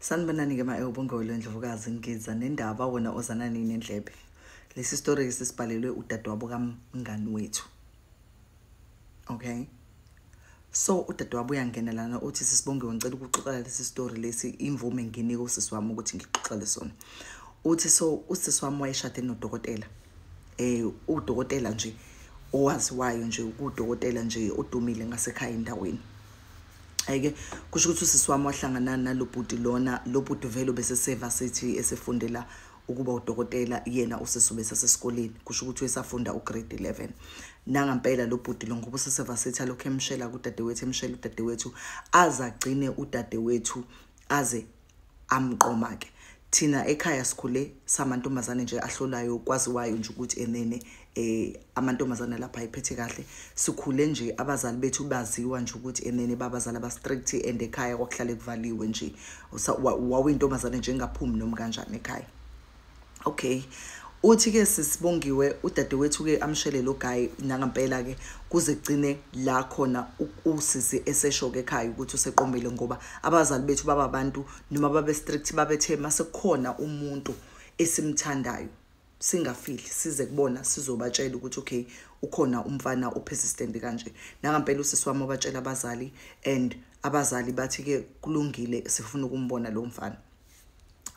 Sanibonani-ke ma-Ubungolo Ndlovukazi, ngiza nendaba wona ozanani nendlebe. Lesi story sisibhalelwe udadewabo kamngani wethu. Okay? So udadewabo uyangena lana, uthi, "Sisibonge, ngicela ukuxoxela lesi story lesi, imvume nginike usisi wami ukuthi ngixoxele sona." Uthi so usisi wami wayeshade nodokotela. Udokotela nje owaziwayo nje, udokotela nje odumile ngasekhaya endaweni. Ayike, kusho ukuthi usisi wami wahlangana nalo bhuti lona. Lo bhuti vele ubesesevasithi, esefundela ukuba udokotela. Yena usisi ubesesesikoleni, kusho ukuthi uyesafunda ugrade 11. Nangampela lo bhuti lo, ngoba usesevasithi, alokhu emshela kudadewethu, emshela udadewethu, aze agcine udadewethu aze amqoma-ke. Thina ekhaya sikhule samantombazane nje ahlolayo, kwaziwayo nje ukuthi enene amantombazane lapha ayiphethe kahle. Sikhule nje abazali bethu baziwa nje ukuthi enene babazali aba-strict, and ekhaya kwakuhlale kuvaliwe nje. Wawuyintombazane nje engaphumi noma kanjani ekhaya. Okay, uthi-ke sisibongiwe, udadewethu-ke amshele lo guy. Nangampela-ke kuze kugcine la khona usisi esesho-ke ekhaya ukuthi useqomile, ngoba abazali bethu baba abantu noma babe strict, babethe masekukhona umuntu esimthandayo singafihli, size kubona sizobatshela ukuthi okay, ukhona umfana opersistent kanje. Nangampela usisi wami wabatshela abazali, and abazali bathi-ke kulungile, sifuna ukumbona lo mfana.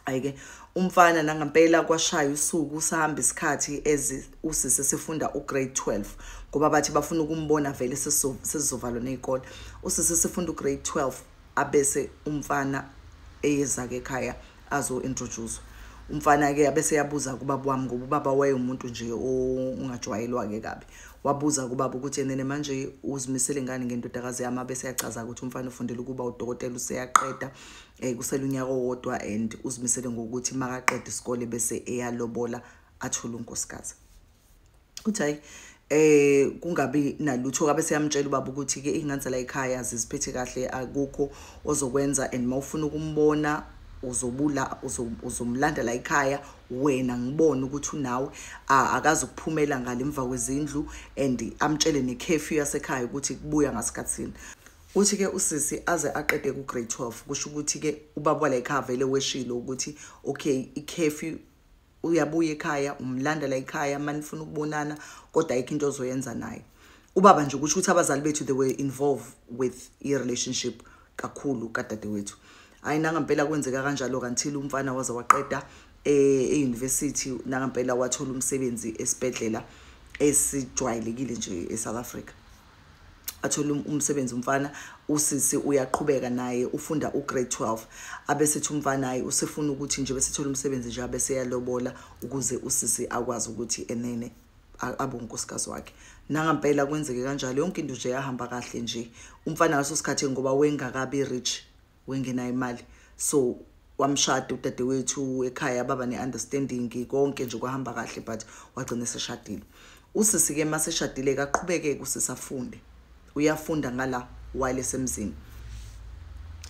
Ayike, umfana nangampela kwashaya usuku, sahamba isikhathi ezi usisi sifunda ugrade 12, ngoba bathi bafuna ukumbona vele sesizovalwa ney'kole. Usisi sifunda ugrade 12, abese umfana eyeza-ke ekhaya azo-introduce umfana-ke. Abese yabuza kubaba wami, ngoba ubaba wayewumuntu nje ongajwayelwa-ke kabi. Wabuza kubaba ukuthi enene manje uzimisele ngani ngendodakazi yami. Abese yachaza ukuthi umfana ufundela ukuba udokotela, useyaqeda, kusele unyaka owodwa, and uzimisele ngokuthi makaqeda isikole bese eyalobola, athole unkosikazi. Uthi hayi, kungabi nalutho. Kabe seyamtshela ubaba ukuthi ke ingane zala ekhaya ziziphethe kahle, akukho ozokwenza, and mawufuna ukumbona uzobula uzomlanda la ekhaya wena, ngibone ukuthi unawe, akazi ukuphumela ngale emva kwezindlu, and amtshele necurfew yasekhaya ukuthi kubuya ngasikhathini. Uthi ke usisi aze aqede ku grade 12, kusho ukuthi ke ubaba wala ekhaya vele weshilo ukuthi okay, i-curfew, uyabuya ekhaya, umlanda la ekhaya manifuna ukubonana, kodwa ayikho into ozoyenza naye ubaba nje. Kusho ukuthi abazali bethu, they were involved with i-relationship kakhulu kadadewethu. Hayi, nangampela kwenzeka kanjalo kanti umfana waze waqeda e-university. Nangampela wathola umsebenzi esibhedlela esijwayelekile nje eSouth Africa. Athola umsebenzi umfana. Usisi uyaqhubeka naye ufunda ugrade 12. Abesethi umfana hayi, usefuna ukuthi nje besithola umsebenzi nje, abese yalobola ukuze usisi akwazi ukuthi enene abe unkosikazi wakhe. Nangampela kwenzeke kanjalo, yonke into nje yahamba kahle nje. Umfana ngaso sikhathi, ngoba wengakabi rich, wengenayo imali, so wamshada udadewethu. Ekhaya baba ne-understanding, konke nje kwahamba kahle, but wagcina eseshadile usisi-ke. Maseshadile, kaqhubeke usisi afunde, uyafunda ngala while esemzini.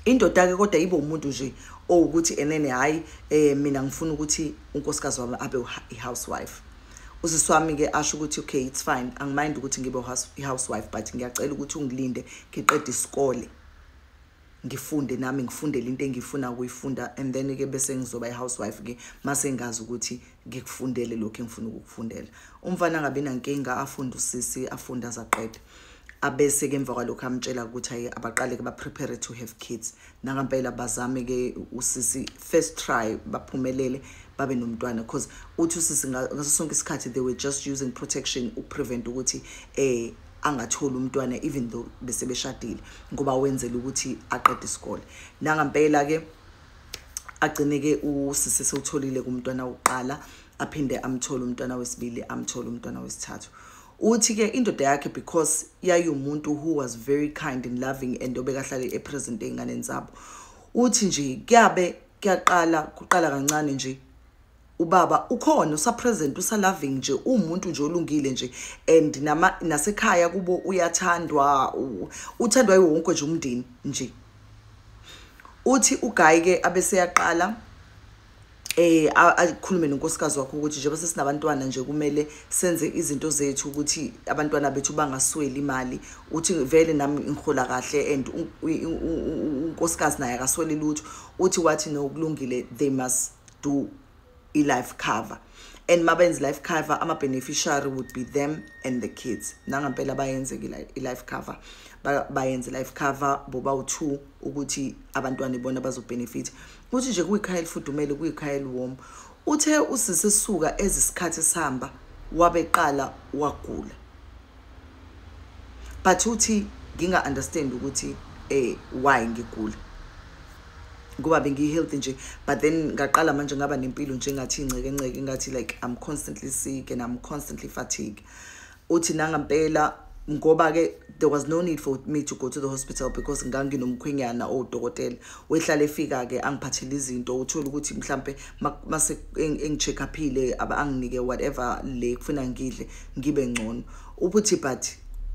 Indoda-ke kodwa ibe umuntu nje owukuthi enene hhayi, mina ngifuna ukuthi unkosikazi wami abe i-housewife. Usisi wami-ke asho ukuthi okay, it's fine, angimind ukuthi ngibe i-housewife, but ngiyacela ukuthi ungilinde ngiqede isikole, ngifunde nami, ngifundele into engifuna ukuyifunda, and then-ke bese ngizoba i-housewife-ke mase ngazi ukuthi ngikufundele lokhu engifuna ukukufundela. Umfana angabi nankinga, afunde usisi, afunde azaqede. Abese-ke emva kwalokho amtshela ukuthi hayi, abaqale-ke ba-prepare to have kids. Nangampela bazame-ke usisi, first try baphumelele, babe nomntwana, because uthi usisi ngaso sonke isikhathi they were just using protection ukuprevent ukuthi angatholi umntwana, even though bese beshadile, ngoba wenzela ukuthi aqede isikole. Nangampela ke agcine ke usisi sewutholile kumntwana wokuqala, aphinde amthole umntwana wesibili, amthole umntwana wesithathu. Uthi ke indoda yakhe, because yayiwumuntu who was very kind and loving and obekahlale epresent ey'nganeni zabo, uthi nje kuyabe kuyaqala, kuqala kancane nje, ubaba ukhona, usapresent, usaloving nje, umuntu nje olungile nje, and nama nasekhaya kubo uyathandwa, uthandwa yiwo wonke nje umndeni nje. Uthi uguy ke abese yaqala Akhulume nonkosikazi wakho ukuthi njengoba sesinabantwana nje kumele senze izinto zethu ukuthi abantwana bethu bangasweli imali. Uthi vele nami ngihola kahle and unkosikazi naye akasweli lutho. Uthi wathi nokulungile, they must do i-life cover, and mabenze life cover ama-beneficiary would be them and the kids. Nangampela bayenze i-life cover, bayenze life cover bobawu-2 ukuthi abantwana ibona bazobenefit. Uthi nje kuyikhaya elifudumele, kuyikhaya eliwarm. Uthe usisi esuka ezisikhathi sihamba wabeqala wagula, but uthi nginga-understand ukuthi why ngigula ngoba bengiyi-healthy nje. But then ngaqala manje ngaba nempilo nje ngathi inceke inceke, ngathi like I'm constantly sick and I'm constantly fatigued. Uthi nangampela ngoba ke there was no need for me to go to the hospital because nganginomkhwenyana owudokotela, wehlala efika ke angiphathele izinto. Uthola ukuthi mhlambe mase engicheck uphile anginike whatever le kufuna ngidle ngibe ngcono. Uthi but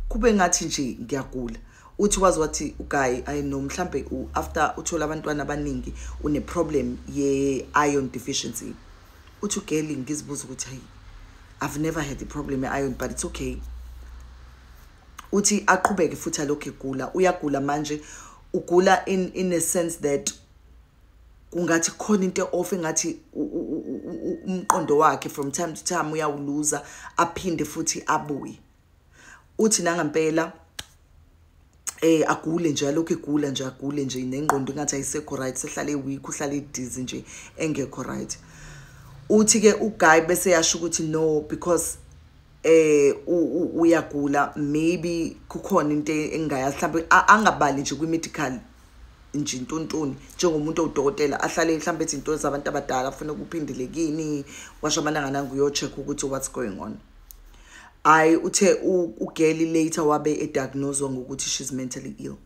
kube ngathi nje ngiyagula. Uthi wazi wathi uguy I know mhlambe after uthola abantwana abaningi une problem ye iron deficiency. Uthi ugirl ngizibuza ukuthi hey, I've never had the problem ye iron, but it's okay. Uthi aqhubeke futhi alokhu egula, uyagula manje, ugula in a sense that kungathi khona into off, engathi umqondo wakhe from time to time uyawuluza aphinde futhi abuye. Uthi nangampela agule nje, alokhu egula nje, agule nje nengqondo engathi ayisekho right, sehlale weak, uhlale dizzy nje engekho right. Uthi ke uguy bese yasho ukuthi no, because uyagula, maybe kukhona into engayazi mhlawumbe angabali nje kwi-medical nje intontoni njengomuntu owudokotela, ahlale mhlawumbe ethi into zabantu abadala kufanele kuphindile kini, washo amalanga nangu uyo-check ukuthi what's going on. Ayi, uthe ugirl later wabe ediagnosed ngokuthi she's mentally ill.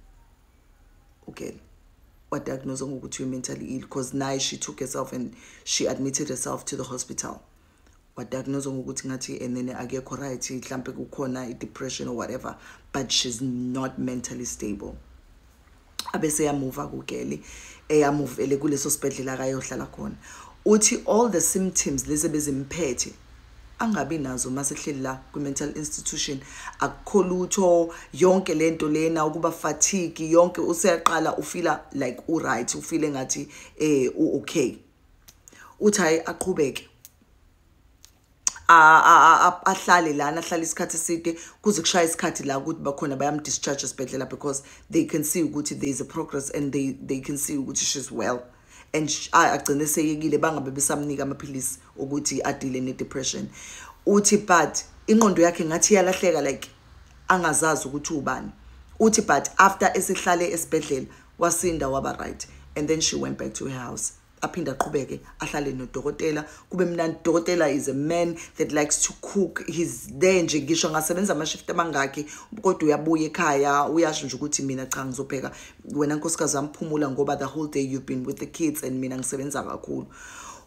Ugirl wadiagnosed ngokuthi uyi mentally ill because naye she took herself and she admitted herself to the hospital. Wadiagnosed ngokuthi ngathi and then akekho right, mhlambe kukhona i-depression or whatever, but she's not mentally stable. Abese yamuva kugirl, eyamuvele kuleso sibhedlela akayohlala khona. Uthi all the symptoms lezi bezimphethe angabi nazo masehleli la kwi-mental institution, akukho lutho, yonke lento lena ukuba fatigue yonke, useyaqala ufeela like u-right, ufeele ngathi u-okay. Uthi hayi aqhubeke ahlale lana, ahlale isikhathi eside kuze kushaya isikhathi la ukuthi bakhona bayam-discharge esibhedlela because they can see ukuthi there is a progress and they can see ukuthi she's well and agcine seyekile, bangabe besamnika amaphilisi ukuthi adeale ne-depression. Uthi but ingqondo yakhe ngathi iyalahleka, like angazazi ukuthi ubani. Uthi but after esehlale esibhedlela wasinda waba right, and then she went back to her house. Aphinde aqhubeke ahlale nodokotela, kube mnandi. Dokotela is a man that likes to cook, he's there nje ngisho angasebenza ama-shift amangakhi kodwa uyabuya ekhaya, uyasho nje ukuthi mina cha ngizopheka, wena nkosikazi wami phumula ngoba the whole day you've been with the kids and mina ngisebenza kakhulu.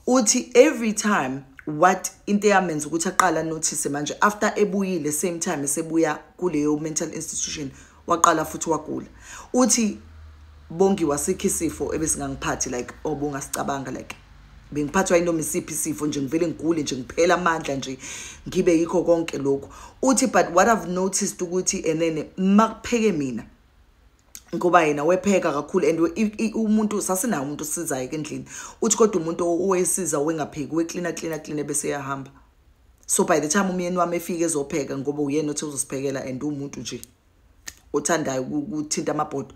Uthi every time what into eyamenza ukuthi aqala notice manje after ebuyile, same time esebuya kuleyo mental institution, waqala futhi wagula. Uthi Bongiwe, asikho isifo ebesingangiphathi like obungasicabanga, like bengiphathwa yinoma isiphi isifo nje, ngivele ngigule nje, ngiphela amandla nje, ngibe yikho konke lokhu. Uthi but what I've noticed ukuthi enene makupheke mina, ngoba yena wepheka kakhulu and umuntu sasinawo umuntu osizayo endlini. Uthi kodwa umuntu owesiza wengapheki, weklina klina klina bese eyahamba. So by the time umyeni wami efike ezopheka, ngoba uyena othe uzosiphekela and umuntu nje othandayo ukuthinta amabhodo,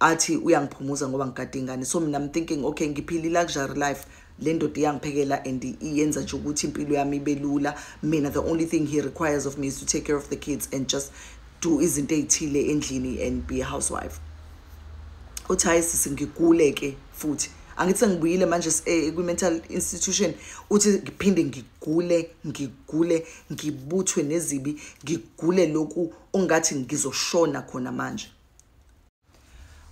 athi uyangiphumuza ngoba ngigade ingane. So mina I'm thinking, okay, ngiphila i-luxury life, le ndoda iyangiphekela and iyenza nje ukuthi impilo yami ibe lula. Mina the only thing he requires of me is to take care of the kids and just do izinto ey'thile endlini and be a housewife. Uthi hayi sisi, ngigule ke futhi, angithi sengibuyile manje kwi-mental institution. Uthi ngiphinde ngigule, ngigule, ngibuthwe nezibi, ngigule lokhu ongathi ngizoshona khona manje.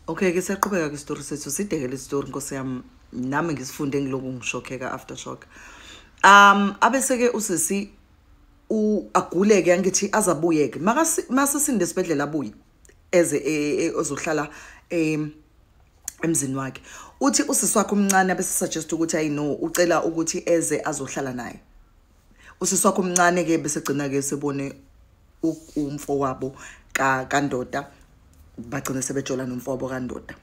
Okay ke, siyaqhubeka ke isitori sethu, sideke le story, nkosi yami, nami ngisifunde ngiloku ngishokheka after shock. Abese ke usisi aguleke, angithi azabuyeke masesinde esibhedlela, abuye eze ezohlala emzini wakhe. Uthi usisi wakhe omncane abese suggest ukuthi ayi no, ucela ukuthi eze azohlala naye. Usisi wakhe omncane ke bese gcina ke sebone umfowabo kaNdoda, bagcina sebejola nomfowabo kaNdoda.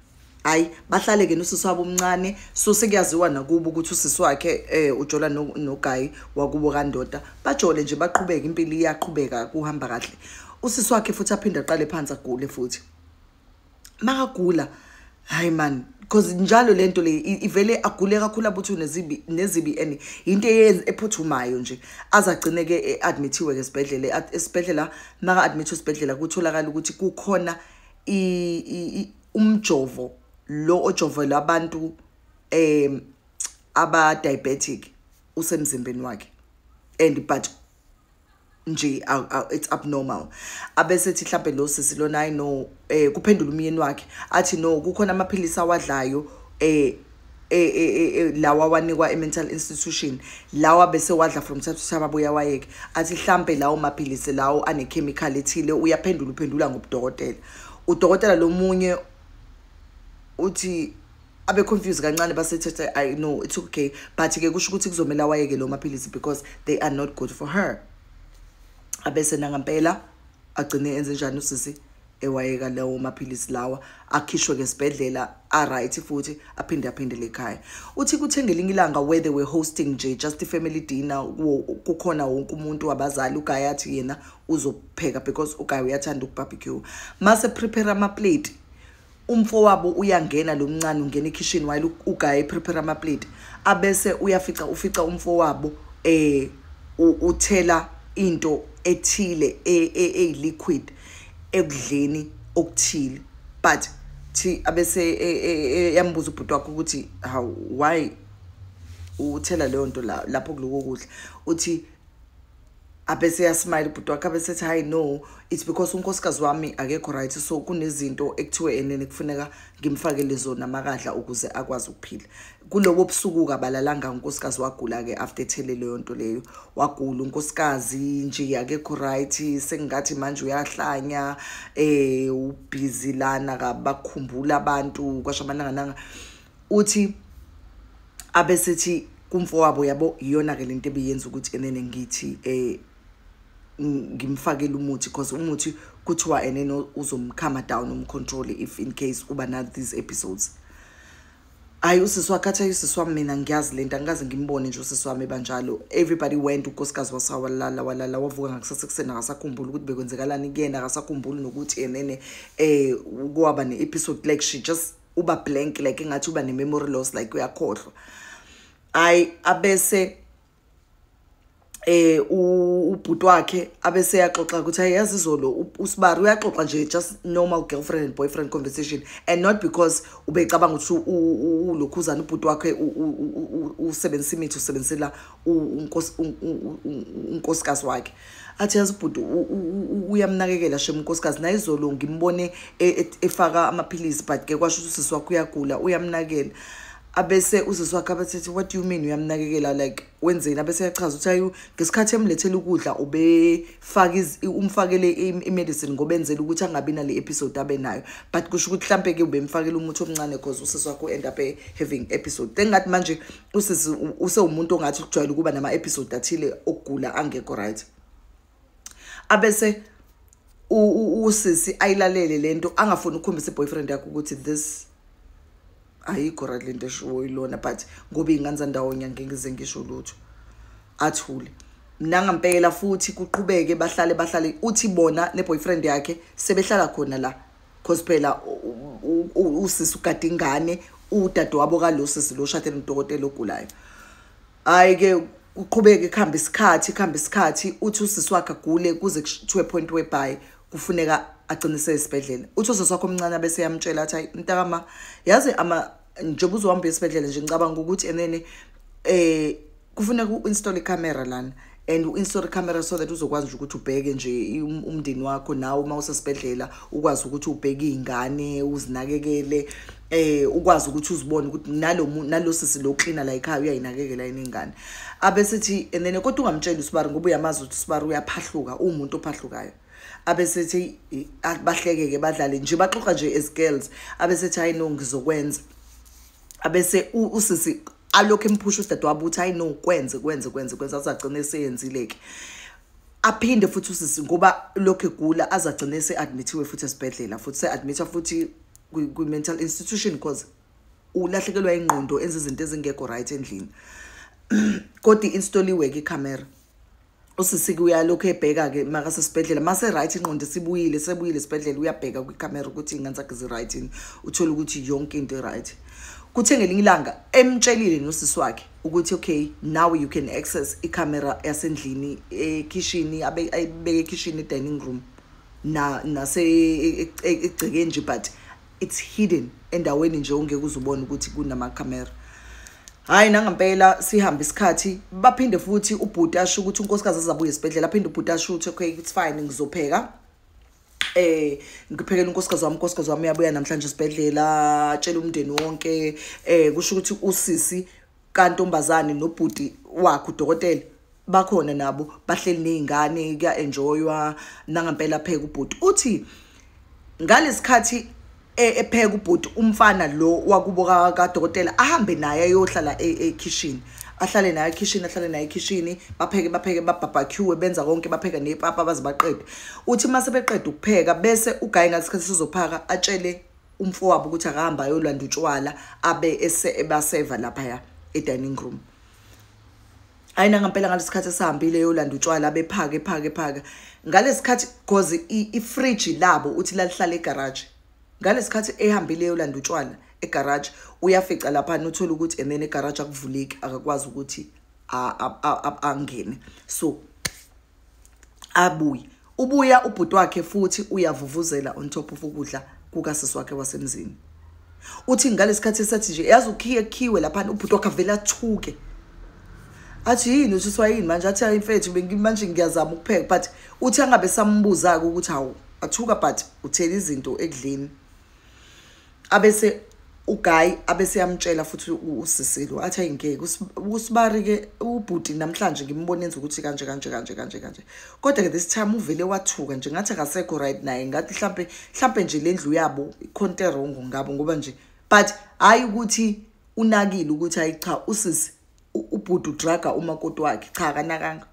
Hayi, bahlale ke nosisi wabo omncane. So sekuyaziwa nakubo ukuthi usisi wakhe ujola noGayi wakubo kaNdoda. Bajole nje, baqhubeka, impilo iyaqhubeka, kuhamba kahle. Usisi wakhe futhi aphinde aqale phansi agule futhi. Makagula, hayi man, because njalo lento le ivele agule kakhulu, abuthu nezibi and into ephuthumayo nje, azagcine ke admithiwe ke esibhedlela. Esibhedlela maka admit esibhedlela kutholakala ukuthi kukhona umjovo lo ojovela abantu aba diabetic usemzimbeni wakhe, and but nje it's abnormal. Abesethi mhlambe lo sisi lona I know kuphendula umyeni wakhe athi no, kukhona amaphilisi awadlayo lawa wanikwa e-mental institution, lawa bese wadla from time to time abuya wayeke. Athi mhlambe lawo maphilisi lawo ane-chemical ethile. Uyaphendula, uphendula ngobudokotela. Udokotela lomunye uthi abe confused kancane, basethe I know it's okay, but ke kusho ukuthi kuzomela wayeke lo maphilisi because they are not good for her. Abese nangampela agcine enze njani usisi, ewayeka lawo maphilisi lawa, akhishwe ke esibhedlela, a right futhi, aphinde aphindele ekhaya. Uthi kuthe ngelinye ilanga where they were hosting nje just family dinner, kukhona wonke umuntu wabazali, uGayi athi yena uzopheka because uGayi uyathanda ukubarbecue. Mase prepare ama plate, umfowabo uyangena lo mncane, ungena ekitchen while uGayi prepare ama plate, abese uyafica ufica umfowabo uthela into ethile eyi-liquid ekudleni okuthile. But thi abese yambuza ubhuti wakhe ukuthi how, why uthela leyo nto lapho kuloko kudla. Uthi abese yasmile ubhuti wakhe, abese ethi hayi no, it's because unkosikazi wami akekho right, so kunezinto ekuthiwe enene kufuneka ngimfakele zona makadla ukuze akwazi ukuphila. Kulobo busuku kabalalanga, unkosikazi wagula ke after ethele leyo nto leyo. Wagula unkosikazi nje, akekho right, sengathi manje uyahlanya, ubhizi lana kabakhumbula abantu kwasho amananga. Uthi abesethi kumfowabo, yabo iyona ke lento ebiyenza ukuthi enene ngithi ngimfakele umuthi, because umuthi kuthiwa enene uzomcalma down, umcontrol if in case uba na these episodes. Hayi, usisi wakhe athi usisi wami mina ngiyazi lento, angikaze ngimbone nje usisi wami ebanjalo. Everybody went, unkosikazi wasawalala walala, wavuka ngakusasa ekuseni akasakhumbuli ukuthi bekwenzekalani kuyena, akasakhumbuli nokuthi enene kwaba ne-episode, like she just uba blank, like engathi uba ne-memory loss, like uyakhohlwa. Hayi, abese ubhuti wakhe abese yaxoxa ukuthi hayi yazi izolo usibari uyaxoxa nje, just normal girlfriend and boyfriend conversation, and not because ubecabanga ukuthi ulokhuzana ubhuti wakhe usebenzisa imithi, usebenzisela unkosikazi wakhe. Athi yazi ubhuti uyamnakekela shem unkosikazi, nayizolo ngimbone efaka amaphilisi, but ke kwasho ukuthi usisi wakhe uyagula, uyamnakekela. Abese usisi wakhe abathethi, what do you mean uyamnakekela, like wenzeni? Abese yachaza ukuthi hayi, ngesikhathi emlethela ukudla ubefaka umfakele i-medicine ngoba enzela ukuthi angabi nale episode abe nayo, but kusho ukuthi mhlambe ke ubemfakela umuthi omncane because usisi wakhe end up having episode. Tengathi manje usisi usewumuntu ongathi ujwayele ukuba nama episode athile okugula angekho right. Abese usisi ayilalele lento, angafuni ukukhombisa i-boyfriend yakhe ukuthi this ayikho right lento eshiwo yilona, but ngoba iy'ngane zandawonye angeke ngize ngisho lutho, athule. Nangampela futhi kuqhubeke, bahlale bahlale. Uthi bona ne-boyfriend yakhe sebehlala khona la, cause phela usisi ugada ingane, udadewabo kalo sisi lo shade nodokotela ogulayo. Hayi ke, kuqhubeke kuhambe isikhathi, kuhambe isikhathi, uthi usisi wakhe agule kuze to a point whereby kufuneka agcine esibhedlela. Uthi usisi wakhe omncane abese yamtshela athi hayi mntakama, yazi ama njengoba uzohamba esibhedlela nje, ngicabanga ukuthi enene kufuneka u-install icamera lana, and u-install icamera so that uzokwazi nje ukuthi ubheke nje umndeni wakho, nawe uma usesibhedlela ukwazi ukuthi ubheke iy'ngane, uzinakekele, ukwazi ukuthi uzibone ukuthi nalo sisi lo cleaner la ekhaya uyayinakekela yini ingane. Abesethi and then kodwa ungamtsheli usibari ngoba uyamazi ukuthi usibari uyaphahluka, uwumuntu ophahlukayo. Abesethi bahleke-ke, badlale nje, baxoxa nje as girls. Abesethi hayi no, ngizokwenza. Abese usisi alokhu emphusha udadewabo ukuthi hayi no, kwenze kwenze kwenze kwenze, azagcine eseyenzile-ke. Aphinde futhi usisi, ngoba lokhu egula, azagcine ese-admithiwe futhi esibhedlela, futhi se-admithwa futhi kwi-mental institution because ulahlekelwa ingqondo, enza izinto ezingekho right endlini. Kodwa i-installiwe-ke ikhamera. Usisi-ke uyalokhu ebheka-ke makasesibhedlela, mase-right ingqondo sibuyile, sebuyile esibhedlela, uyabheka kwikhamera ukuthi iy'ngane zakhe zi-right yini, uthole ukuthi yonke into i-right. Kuthe ngelinye ilanga emtshelile nosisi wakhe ukuthi okay, now you can access ikhamera yasendlini ekhishini, ayibeke ekhishini, e-dining room na nase egcekeni nje, but it's hidden endaweni nje ongeke uze ubone ukuthi kunamakhamera. Hayi, nangampela sihambe isikhathi, baphinde futhi ubhuti asho ukuthi unkosikazi azabuye esibhedlela, aphinde ubhuti asho ukuthi okay, it's fine, ngizopheka, ngiphekela unkosikazi wami, unkosikazi wami uyabuya namhlanje esibhedlela, atshela umndeni wonke. Kusho ukuthi usisi kantombazane nobhuti wakhe udokotela bakhona nabo, bahleli ney'ngane, kuya-enjoywa. Nangampela pheka ubhuti. Uthi ngalesikhathi epheka ubhuti, umfana lo wakubo kadokotela ahambe naye ayohlala ekhishini, ahlale naye ekhishini, ahlale naye ekhishini, bapheke bapheke, babarbecue, benza konke, bapheka nepapa baze baqede. Uthi mase beqeda ukupheka, bese ugayi ngasikhathi sizophaka atshele umfowabo ukuthi akahamba ayolanda utshwala, abe ese ebaseva laphaya e-dining room. Hayi, nangampela ngalesikhathi esihambile yolanda utshwala, bephaka ephaka ephaka ngalesikhathi, cause ifridge labo uthi lalihlala egarage. Ngalesikhathi ehambile yolanda utshwala egarage, uyafica laphana, uthola ukuthi and then egarage akuvuleki, akakwazi ukuthi angene. So abuye, ubuya ubhuti wakhe futhi uyavuvuzela on top of ukudla kukasisi wakhe wasemzini. Uthi ngalesikhathi esathi nje yazi ukhiye khiwe laphana, ubhuti wakhe avele athuke, athi yini, uthi yini manje? Athi hayi mfethu, manje ngiyazama ukupheka. But uthi angabe sambuza-ke ukuthi hawu, athuka, but uthela izinto ekudleni. Abese uguy abese yamtshela futhi usisilo, athi ayingeke usibari-ke ubhuti namhlanje ngimbone enza ukuthi kanje kanje kanje kanje kanje, kodwa-ke this time uvele wathuka nje, ngathi akasekho right naye, ngathi mhlampe mhlampe nje le ndlu yabo ikhonto e-wrong ngabo, ngoba nje, but hhayi ukuthi unakile ukuthi hayi cha, usisi ubhuti udraga umakoti wakhe, cha, akanakanga.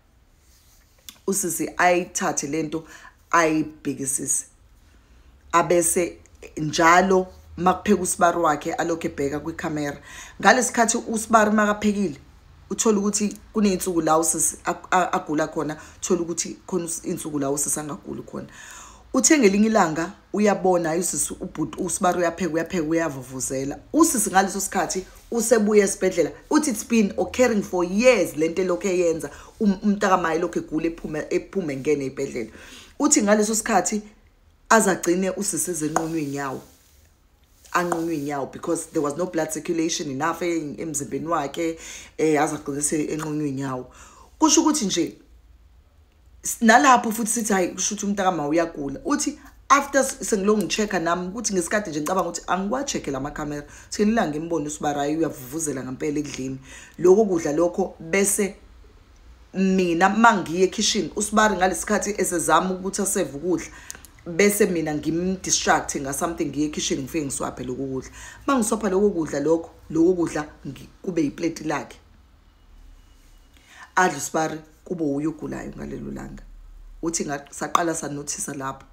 Usisi ayithathe lento ayibhekisise, abese njalo makupheka usibari wakhe alokhu ebheka kwikhamera. Ngalesikhathi usibari makaphekile, uthola ukuthi kuney'nsuku la usisi agula khona, uthola ukuthi khona iy'nsuku la usisi angaguli khona. Uthe ngelinye ilanga uyabona, hayi, usisi ubhuti usibari uyapheka uyapheka, uyavuvuzela. Usisi ngaleso sikhathi usebuye esibhedlela. Uthi it's been occurring for years lento elokhu eyenza, umntakamaye lokhu egula, ephume ephume ngene ey'bhedlela. Uthi ngaleso sikhathi azagcine usisi ezenqunywa iy'nyawo, anqunywe inyawo because there was no blood circulation enough emzimbeni wakhe, azagcine enqunywe inyawo. Kusho ukuthi nje nalapho futhi sithi hayi, kusho ukuthi umntakama uyagula. Uthi after sengilokhu ngi-check-a nami ukuthi ngesikhathi nje ngicabanga ukuthi angiwa-check-e la makhamera, thina ngimbone usibarayi uyavuvuzela ngempela ekudleni lokho kudla lokho, bese mina mangiye ekhishini, usibari ngalesikhathi esezama ukuthi aseve ukudla, bese mina ngim-distract nga-something, ngiye ekhishini, ngifike ngiswaphe lokho kudla. Uma ngiswapha lokho kudla, lokho kudla kube yipleti lakhe, adle usibari, kube uye ogulayo ngalelo langa. Uthi saqala sanothisa lapho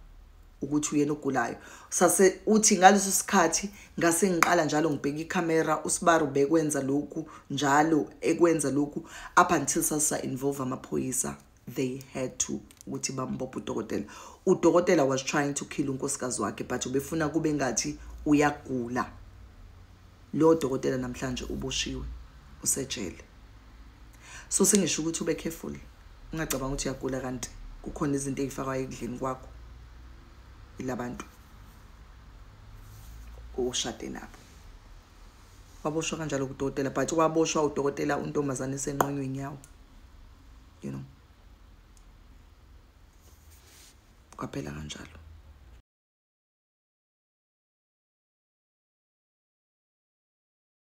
ukuthi uyena ogulayo. Sase uthi ngaleso sikhathi ngase ngiqala njalo ngibheka ikhamera, usibari ubekwenza lokhu njalo, ekwenza lokhu up until sasa involve amaphoyisa. They had to ukuthi bambophe udokotela. Udokotela was trying to kill unkosikazi wakhe, but ubefuna kube ngathi uyagula. Lo dokotela namhlanje uboshiwe, usejele. So sengisho ukuthi ube careful, ungacabanga ukuthi uyagula kanti kukhona izinto ey'fakwayo ekudleni kwakho ilabantu oshade nabo. Waboshwa kanjalo kudokotela, but waboshwa udokotela untombazane esenqunywe inyawo. Kwaphela kanjalo.